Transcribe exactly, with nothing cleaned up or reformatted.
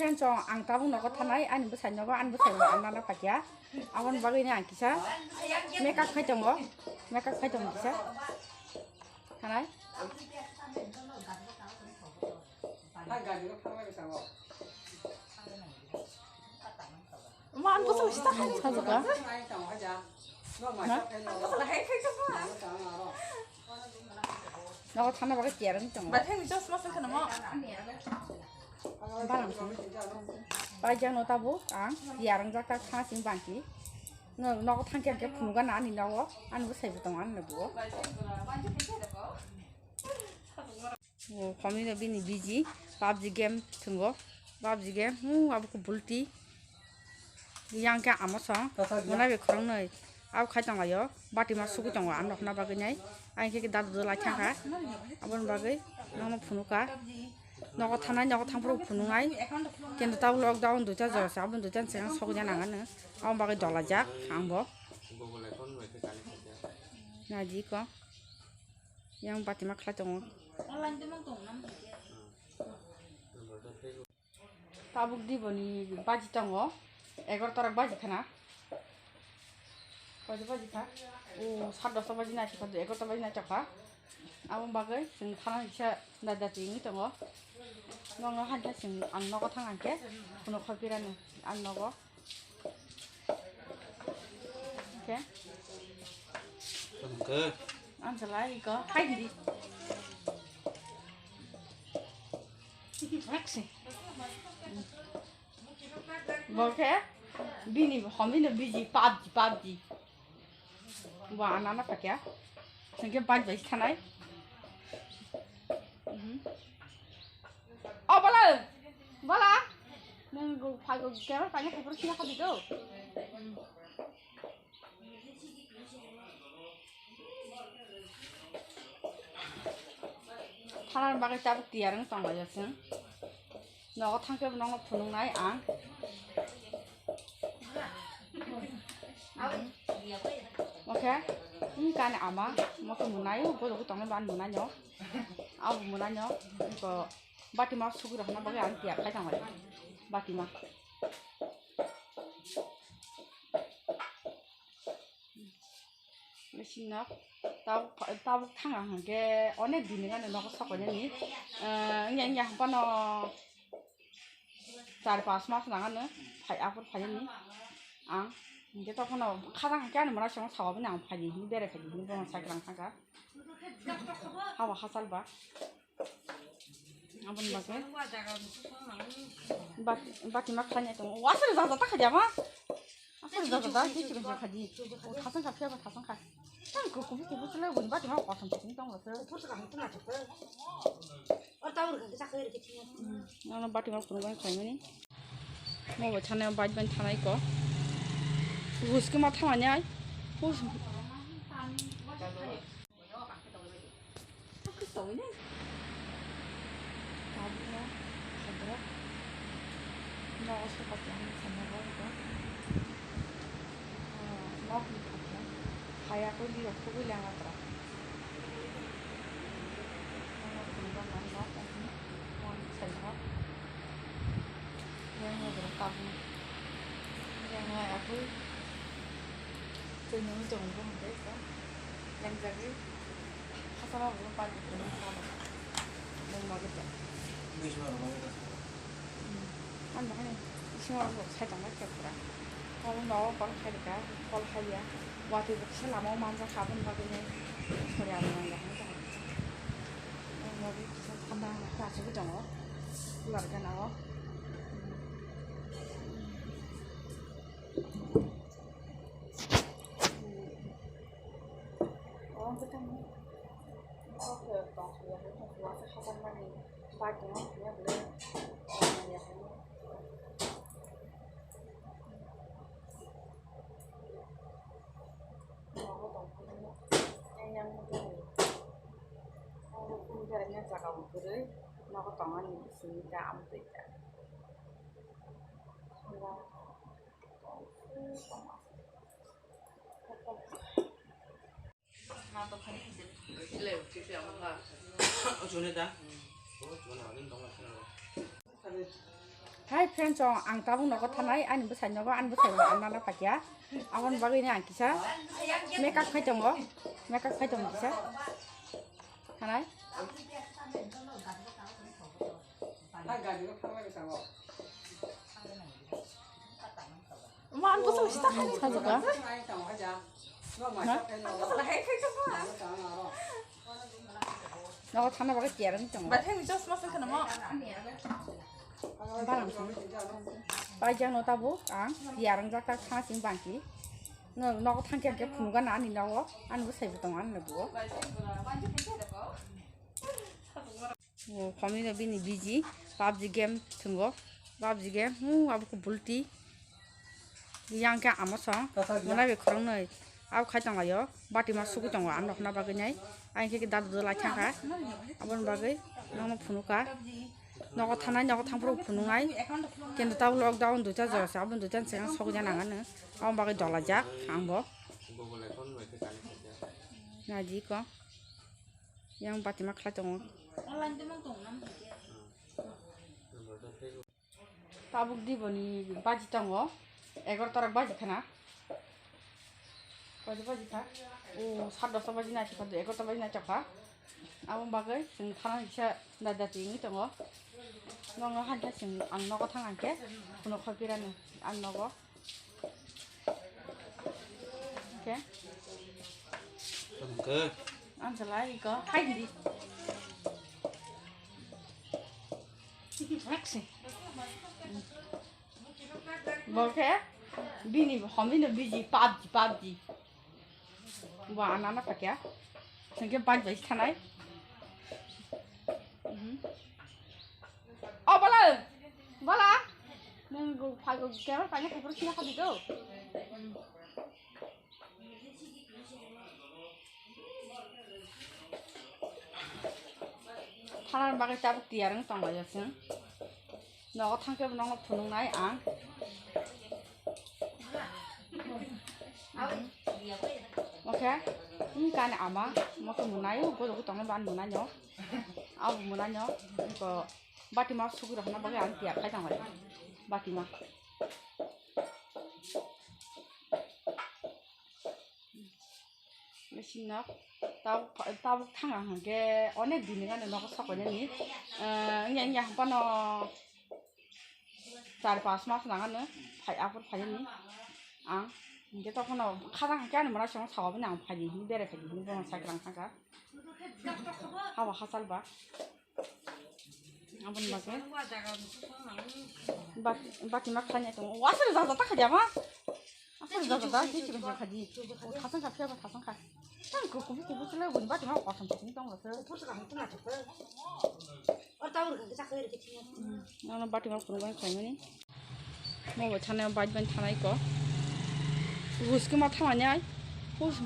Friends, ang tabuk nogo thanai, ani bwsai nogo, ani bwsai nogo ang nana paikha. Aboni bagwi ni ang kisa makeup khai tongo, makeup khai tongo kisa. Thanai. Ma, ang kosong sita khai. Sajak ka? Ha? Nogo thana bagwi tiyar wng tongo. Bathai ni chosma se kheno mo. Balang se. Paijak no tabuk ang tiyar wngjak ta thana simi bangsi. No, nogo thangkhe ang khe phunugo na ani nogo. Ani bwsai bo tongo ani nogo. O, khomino bini biji, PUBG game thwngo. PUBG game, hmm, abo khe bulti. Yang khe amo song, mwnai bai khoroknwi. Abo khai tonglaio, bati ma sugwi tongo, ang nokna bagwi nai. Ang khe dadu dulai thangkha, aboni bagwi nokno phunukha. Nogo thanai, nogo thangphuru phunuknai. Kintu tabuk lockdown duita jora se, aboni duita swkang sokya nang ano. Aboni bagwi dolaijak ang bo. Naidi ko. Yang bati ma khlai tongo. Tabuk diboni baji tongo, egaroh ta rok baji khana. Baji baji kha. O, sat dosta baji nai sikha, egaroh ta baji nai chokha. Aboni bagwi chwng thana kisa dada chini tongo. Nono hankhe chwng ang nogo thang angkhe, kuno khorpirani ang nogo. Oke. Tungkhe. Ang salai ko. Hai di. Raksi. Bo khe bini homino biji PUBG, PUBG. Bo anana pakya. Sengke bike bai thanai. Mhm. O bala. Bala. Nang go phai go kya phai phai phai kya khabi do. Thanani bagwi tabuk tiyar wng tonglaio chwng. Nogo thangkhe bo nokno phunuknai ang. Oke, wng kani ama, mokhe mwnaio, bojogo tongnai bo ani mwnaino. Abo mwnaino, iko batima sugwi rokna bagwi ang tiyar khai tonglaio. Batima. Bising nok tabuk, tabuk thang ang hwnkhe onek din nani nogo sok nani, eh, wngya wngya hwn phano char pas mas nang ano phai aphuru phai nani ang hwnkhe tokphano khajang hwnkhe ani mwnaisong sawa bini ang phai di hwnwi berai phai di hwnwi bono sai kwrang thangkha haba hachal ba. Aboni bagwi bat-, batima khlainai tongo. Aswk jaga ta khaidi ama. Aswk jaga ta khe chikon chikon khaidi. O thasang kha phiya ba thasang kha. Tang ko kubu kubu chwla boni batima kosom kosom tongo se. Nono batima phunukbai khlaimani. Mo bo thana bike bai thanai ko. Huske ma thangmani ai. Hus. Tabukno hadra nogo sokat yang sana rok nokni phaikhe hayakhe lirok thugwi lengatra. Nono khumjak nai nok wngkhe mon saimano yang hadra tabukno yang hayakhe twi nungwi tongo bo hwnkhe lengjagwi. Hasana bo pai bo tongwi tongma khe tong. Ang bahai bisingo rok sai tongma khe pura. Omo nogo call khai rwkha, call haiya. Watwi bo kisa lama o manjak kha, aboni bagwi nai sori aro nang bahai tong. Omo bagwi kisa thanda khe achugwi tongo. Cooler gana o. Nogo tongmani simi ta amtwi ta. Hi friends, o ang tabuk nogo thanai, ani bwsai nogo, ani bwsai bo ang nana phakya. Aboni bagwi ni ang kisa makeup khai tongo, makeup khai tongo kisa. Thanai. Ma, ang kosong sita khai. Sajak ka? Ha? Nogo thana bagwi tiyar wng tongo. Bathai ni chosma se kheno mo. Balang song. Paijak no tabuk ang tiyar wngjak tak thana sing bangsi. No, nogo thangkhe hwnkhe phunugo na ani nogo. Ani bwsai bo tongo ani nogo. O, homino bini biji, PUBG game thwngo, PUBG game, hmm, abo khe bulti. Yang khe amo song, mwnai bai khoroknwi. Abo khai tonglaio, bati ma sugui tongo, ang nokhna bagwi nai. Ang khe dadu dulai thangkha, aboni bagwi nokno phunukha. Nogo thanai, nogo thangphuru phunuknai. Kintu tabuk lockdown duita jora se, aboni duita ni swkang sogwi ya nang ano. Aboni bagwi dolajak ang bo. Naidi ko. Yang batima khlai tongo. Tabuk diboni baji tongo, egarota rok baji khana. Baji baji kha. O, sat dosta baji nai sokha, egarota baji nai sokha. Abo bagwi chwng thana kisa dada twi wngwi tongo. Nokno hankhe chwng ang nogo thang hwnkhe, phunuk khoi pirani ang nogo. Okay. Ang salai ko. Hai di. Raksi. Bo khe bini homino biji PUBG, PUBG. Bo anana pakya. Sengke baj bai thanai. Mhm. O bala. Bala. Nang go phai go kya phai na phai sina khabi do. Thanani bagwi tabuk tiyar wng tonglaio chwng. Nogo thangkhe bo nokno phunuknai ang. Oke, wng kani ama mokhe mwnaio, gojogwi tongnai bo ani mwnaino. Abo mwnaino, eko batima sugwi rokna bagwi ang tiyar khai tonglaio. Batima. Bising nok tabuk, tabuk thang ang hwnkhe onek din ni gana nogo sok nani. Wngya wngya hwnkhe no char pas mas nang ano phai aphuru phai ani ang hwnkhe tokhono khajang hwnkhe ani mwra songno sawa bini ang phai di hwnwi berai phai di hwnwi bono sai kwrang thangkha. Habo hachal ba. Aboni bagwi. Bat-, batima khlai nai tongo. Aswk jaga ta khaja ma. Aswk jaga ta, tei chikon chikon khaji. O thasang kha, phiya ba thasang kha. Tang ko kubu kubu chwla buni batima kosom kosom tong rasa. Nono batima phunuk bai khlaimani. Mo bai thana bike bai thanai ko. Ruski ma thamani ai. Hus.